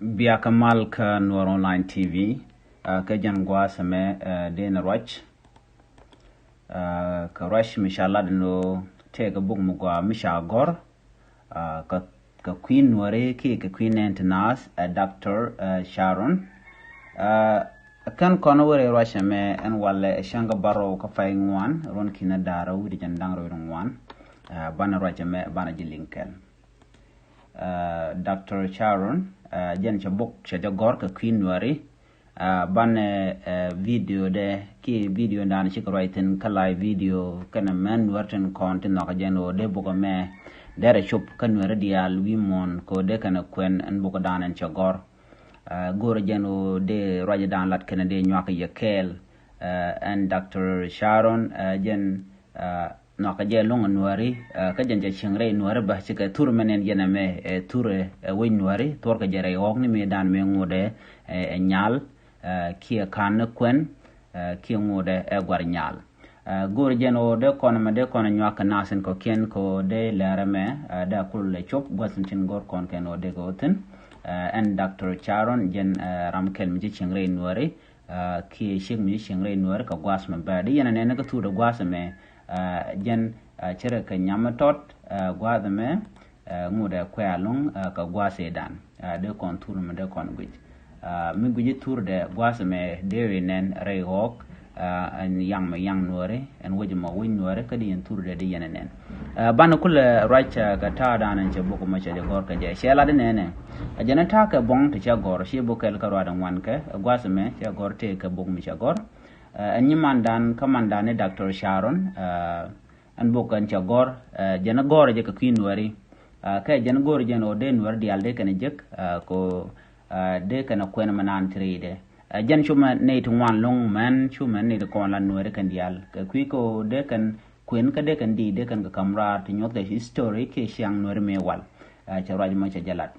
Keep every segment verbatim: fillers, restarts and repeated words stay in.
Bia kä mal kä Nuɛr Online T V, ah, kä jɛn gua̱a̱th ɛmɛ, ah, dee ni ruac. Ah, kɛ ruac mi ca lat ni ɣöö tëëkɛ buk mi gɔaa mi ca gɔ̱r, ah, kɛ, kɛ kui̱ Nuääri kiɛ kɛ kui̱ nɛɛni ti naath, ah, Doctor, ah, Sharon. Ah, kɛn kɔn wä rɛy ruac ɛmɛ ɛn walɛ ɛ cäŋ kä bärɔw kä pay ŋuan, ruɔ̱n ki̱n da̱ŋ rɛw wi̱cdɛ jiɛn da̱ŋ rɛw wi̱cdɛ ŋuan. Ah, banɛ ruac ɛmɛ banɛ ji̱ liŋ kɛl. Ah, Doctor Sharon, ah, jɛn cɛ buk cɛ jɛ gɔ̱r kɛ kui̱ Nuääri. Ah, banɛ, eh, video dɛ kiɛ video dan cikɛ ruac thi̱n kä live video kɛnɛ mɛn Nuäär tin kɔn tin nhɔakä jɛn ɣöö dee buk ɛmɛ derɛ cop kä Nuääri diaal wi̱i̱ muɔ̱ɔ̱n kɛ ɣöö dee kɛnɛ kuɛn ɛn buk dan ɛn cɛ gɔ̱r. Ah, go̱o̱rɛ jɛn ɣöö dee ruac dan lat kɛnɛ dee nyuak yɛ kɛɛl. Ah, ɛn Doctor Sharon, ah, jɛn, ah, nhɔakä jɛ luŋ ɛ Nuääri, ah, kä jɛn cɛ cieŋ rɛy Nuääri bä, cikɛ thur mɛn ɛn jɛn ɛmɛ, eh, thur, eh, wec Nuääri, thuɔ̱rkɛ jɛ rɛy ɣɔ̱ɔ̱kni mëë dan mëë ŋotdɛ, eh, ɛ nyal, ah, kiɛ ka̱n ni kuɛn, ah, kiɛ ŋotdɛ ɛ gua̱r nyal. Ah, go̱o̱rɛ jɛn ɣöö dee kɔn ɛmɛ dee kɔn ɛ nyuak kɛ naath in kɔ̱kiɛn kɛ ɣöö dee lɛr ɛmɛ, ah, dee a kulɛ cop gua̱th in tin go̱r kɔn kɛn ɣöö dee kɛ ɣöö thi̱n. Ah, ɛn Doctor Sharon jɛn, ah, ram kɛl mi ci cieŋ rɛy Nuääri, ah, kiɛ ciek mi ci cieŋ rɛy Nuääri kɛ gua̱a̱th mɛ bä. Di yɛn a nɛn kä thur dɛ gua̱a̱th mɛ, ah, jɛn, ah, cɛ rɛ kɛ nyam mi tɔt, ah, gua̱a̱th mɛ, ah, ŋot ɛ kuɛ a luŋ, ah, kɛ gua̱a̱th ɛ dan. Ah, dee kɔn thur mɛ dee kɔn guic. Ah, mi guic thur dɛ gua̱a̱th mɛ dee ri nɛn rɛy ɣɔ̱ɔ̱k, ah, ɛn yaŋ mɛ yaŋ Nuääri, ɛn wec mɛ wec Nuääri, kä di yɛn thur dɛ di yɛn a nɛn. Ah, banɛ kulɛ ruac, ah, kɛ ta̱a̱ dan ɛn cɛ buk mɛ cɛ jɛ gɔ̱r kɛ jɛ. Cɛ lat di nɛnɛ. A jɛn ta̱a̱ kɛ buɔ̱ŋ ti cɛ gɔ̱r, ci buk kɛl kä ruac ŋuan kɛ, gua̱a̱th mɛ cɛ gɔ̱r tëë kɛ buk mi cɛ gɔ̱r. Ah, ɛn nyimandan kä mandan ni Doctor Sharon, ah, ɛn buk ɛn cɛ gɔ̱r, ah, jɛn gɔ̱r jɛ kɛ kui̱ Nuääri. Ah, kɛ jɛn gɔ̱r jɛn ɣöö dee Nuääri diaal dee kɛn jek, ah, kɛ ɣöö, ah, dee kɛn kuɛn mɛ naan ti rɛydɛ. Ah, jɛn cu mɛ nɛy ti ŋuan lo̱ŋ mɛn, cu mɛ nɛy ti kɔn la Nuääri kɛn diaal. Kɛ kui̱ kɛ ɣöö dee kɛn kuɛn kä dee kɛn di, dee kɛn kɛ ka̱m raar ti nyuɔth kɛ history kiɛ ciaŋ Nuääri mëë wal. Ah, cɛ ruac mɔ cɛ jɛ lat.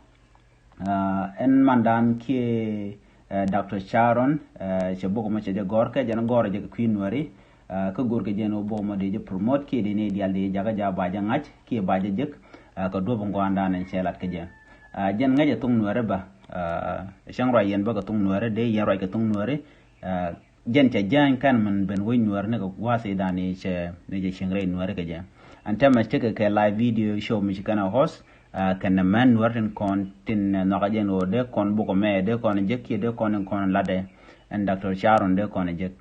Ah, ɛn mandan kiɛ, eh, Doctor Sharon, eh, cɛ buk mɔ cɛ jɛ gɔ̱r kɛ jɛn gɔ̱r jɛ kɛ kui̱ Nuääri, ah, kä go̱r kɛ jɛn ɣöö buk mɔ dee jɛ promote kiɛ dee ni diaal dee jɛ jakä ja ba jɛ ŋa̱c kiɛ ba jɛ jek, ah, kɛ duɔ̱p ŋuandan ɛn cɛ lat kɛ jɛ. Ah, jɛn ŋäcɛ thok Nuääri bä, ah, cäŋ ruac yɛn bä kɛ thok Nuääri, dee yɛn ruac kɛ thok Nuääri, ah, jɛn cɛ jääny kɛn min ben wec Nuääri ni kɛ gua̱a̱th i̱ dan i̱ cɛ, ni cɛ cieŋ rɛy Nuääri kɛ jɛ. Ɛn tɛmɛ cikɛ kɛ live video show mi ci kɛn a host, ah, kɛn mɛn Nuääri tin kɔn tin, eh, nhɔakä jɛn ɣöö dee kɔn buk mɛ, dee kɔn jek kiɛ dee kɔn in kɔn latdɛ. Ɛn Doctor Sharon dee kɔn jek.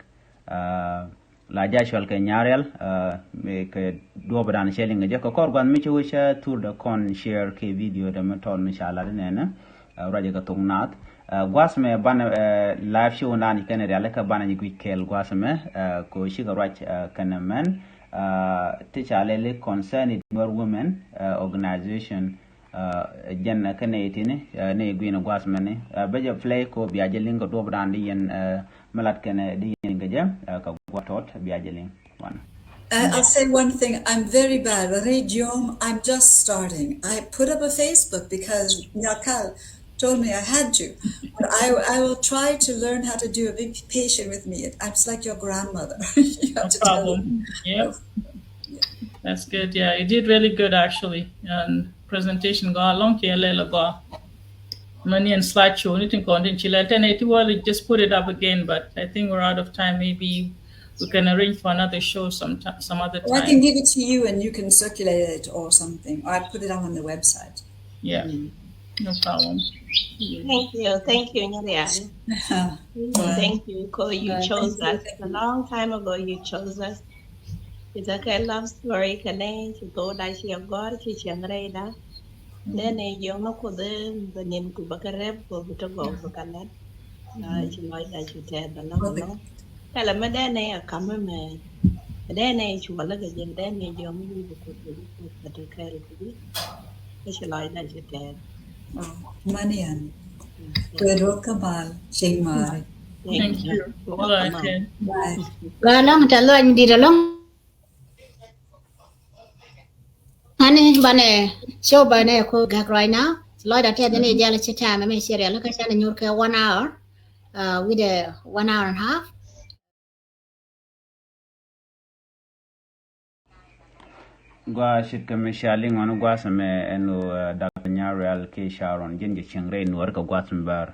Ah, la ja cual kɛ nyarial, ah, mi kɛ duɔp dan cɛ liŋ kɛ jɛ. Kɛ kɔr gua̱n mi ci wec, ah, thur dee kɔn share kɛ video dee mi tɔl mi ca lat nɛnɛ. Ah, ruacɛ kɛ thok naath. Ah, gua̱th mɛ banɛ, eh, live show naan ci kɛn riali kä banɛ ci guic kɛɛl gua̱th mɛ, ah, kɛ cikɛ ruac, ah, kɛn mɛn, ah, ti ca lɛli concern Nuer Women, ah, organization, ah, jɛn kɛ nɛy tini, ah, nɛy gui̱n gua̱th mɛni. Ah, bɛ jɛ play kɛ bia jɛ liŋ kɛ duɔp dan di yɛn, ah, mi lat kɛn di yɛn kɛ jɛ, ah, kɛ gua̱th tɔt bia jɛ liŋ. One. Uh, I'll say one thing. I'm very bad. Rɛy jiɔam, I'm just starting. I put up a Facebook because Nyakal told me I had to. But I, I will try to learn how to do it. Be patient with me. It, it's like your grandmother. You have No to tell problem. Yep. That's good. Yeah, you did really good, actually. And presentation go along to your little go. Mani and slideshow, anything continue. Chile, ten eighty, well, just put it up again, but I think we're out of time. Maybe we can arrange for another show some ti-, some other Or I can time. give it to you and you can circulate it or something. Or I put it up on the website. Yeah. Mm. No problem. Thank you. Thank you, Nyarial. Bye. Thank you, 'cause you Bye. chose Thank you. us. Thank A you. long time ago, you chose us. It's a kind love story. Kɛ nɛ ci thok da ci a gɔr ci cieŋ rɛy da. Dee nɛ jiɔŋ ni Kuoth bɛ nin ku bɛ kɛ rɛp ku bi tɔ gɔw bi kɛ lɛt. Ah, ci lɔcda cu tɛth bɛ lɔŋ lɔŋ. Kɛlɛ mi dee nɛ a kam mi mɛ. Dee nɛ cu bɛ lɛ kɛ jɛ dee nɛ jiɔŋ ni bi Kuoth bi Kuoth bɛ tɔ kɛɛl ku bi. Kɛ ci lɔcda cu tɛth. Oh, mani yan. Kɛ duɔth kä mal cieŋ mari. Thank you. Bye. Bye. Bye. Lɔŋ tɛ lɔny dit alɔŋ. Ani banɛ show banɛ ko gak right now. Lɔcda tɛth ni jal ci time mi ci rial kä canɛ nyur kɛ one hour. Uh, with a one hour and a half. Gua shit kɛ mi sharing wan gua sɛ mɛ ɛn o Doctor Nyarial kɛ Sharon jin jɛ ching rɛ nuɔr kɛ gua sɛ mɛ bär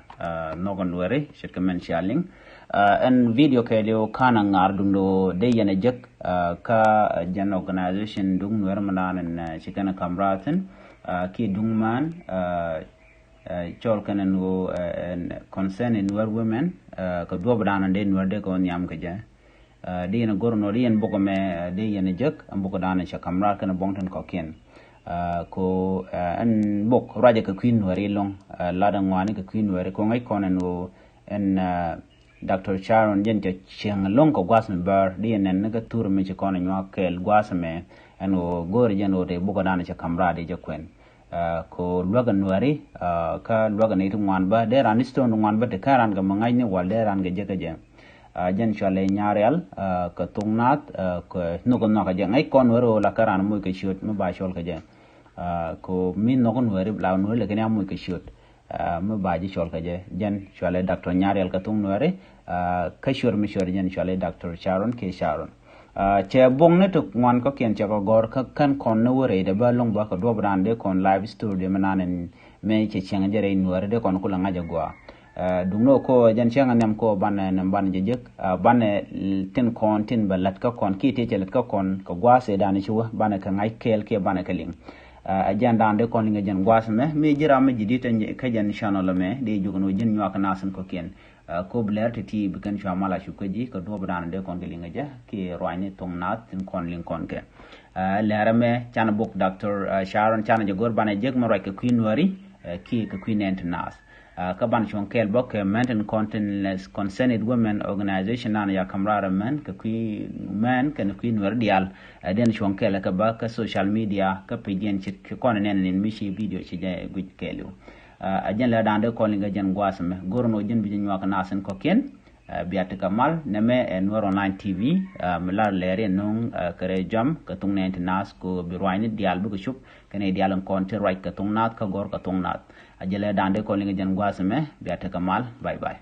nɔk nuɔri shit kɛ mɛn sharing. Ɛn video kɛ liw kan a ŋar dundo de yɛn a jek ka jɛn organization dung nuɔr mɛ nan ɛn ci kɛn a kamratin ki dung man cɔl kɛn ɛn o ɛn concern in nuɔr women kɛ duɔp dan de nuɔr de kɛ o niam kɛ jɛ. Di yɛn go̱r nɔ di yɛn bok mɛ di yɛn jek ɛn bok dan cɛ kamra kɛn bɔŋ tin kɔkiɛn. Ko ɛn bok ruacɛ kɛ kui̱ nuɛri loŋ lat ɛn ŋuani kɛ kui̱ nuɛri ko ŋäc kɔn ɛn ɣöö ɛn Doctor Sharon jɛn cɛ cieŋ loŋ kɛ gua̱th mi bär di yɛn nɛn ni kɛ thur mi ci kɔn ɛn nyuak kɛɛl gua̱th mɛ ɛn ɣöö go̱r jɛn ɣöö tɛ bok dan cɛ kamra di jɛ kuɛn. Ko luäk ɛ nuɛri kä luäk ɛ nɛy ti ŋuan bä dee ran ni stone ti ŋuan bä ti kä ran kɛ mi ŋa̱cni wal dee ran kɛ jek kä jɛ. Jɛn cualɛ Nyarial kɛ thok nath kɛ nhök ɛ nhɔk ɛ jɛ ŋäc kɔn nuɛri ɣöö la kä ran moc kɛ ciöt mi ba cɔl kɛ jɛ. Ko mi nhɔk nuɛri la nuɛri lɛ kɛn ya moc kɛ ciöt mi ba ji̱ cɔl kɛ jɛ. Jɛn cualɛ Doctor Nyarial kɛ thok nuɛri kä ciöt mi ciöt jɛn cualɛ Doctor Sharon kɛ Sharon. Cɛ buɔ̱ŋni ti ŋuan kɔkiɛn cɛ kɛ gɔ̱r kä kän kɔn ni wä rɛydɛ bä lo̱ŋ bä kɛ duɔ̱p raan dee kɔn live story dee mi nan in mëë cɛ cieŋ jɛ rɛy nuääri dee kɔn kulɛ ŋa̱c a gɔaa. Duŋni ɔ ko jɛn cieŋ a nhiam ko banɛ ni banɛ jɛ jek banɛ tin kɔn tin bɛ lät kä kɔn ki ti cɛ lät kä kɔn kɛ gua̱a̱th ëë dan ci wä banɛ kɛ ŋa̱c kɛɛl kiɛ banɛ kɛ liŋ. A jɛn dan dee kɔn liŋ a jɛn gua̱a̱th mɛ mi ji̱ ram mi ji̱ di̱t kä jɛn channel mɛ dee jukni wä ji̱n nyuak nath in kɔkiɛn. Ko bi lɛr ti ti bi kɛn cua mal a cuk kä ji̱ kɛ duɔ̱p dan dee kɔn kɛ liŋ a jɛ ki ruacni thoŋ nath tin kɔn liŋ kɔn kɛ. Lɛr mɛ can bok Doctor Sharon can jɛ go̱r banɛ jek mɛ ruac kɛ kui̱ nuääri ki kɛ kui̱ nɛn ti nath. Kä ban cuɔ̱ŋ kɛɛl bä kɛ mɛn tin kɔn tin lɛ concerned women organization nan ya kamrarɛ mɛn kɛ kui̱ mɛn kɛn kui̱ nuääri diaal. Den cuɔ̱ŋ kɛɛl kɛ bä kä social media kä page in ci kɔn nɛn nin mi ci video ci jɛ guic kɛɛliw. A jɛn lɛ dan dee kɔn liŋ kɛ jɛn gua̱a̱th mɛ go̱r nɔ jɛn bi jɛ nyuak nath in kɔkiɛn. Bia tekɛ mal nɛmɛ ɛ Nuer Online T V. Mi lar lɛri ɛ no̱o̱ŋ kɛ rɛy jɔam kɛ thuŋ nɛn ti nath ko bi ruacni diaal bikɛ cup kɛn i̱ diaal in kɔn ti ruac kɛ thuŋ nath kä gɔ̱r kɛ thuŋ nath. A jɛ lɛ dan dee kɔn liŋ kɛ jɛn gua̱a̱th mɛ bia tekɛ mal. Bye bye.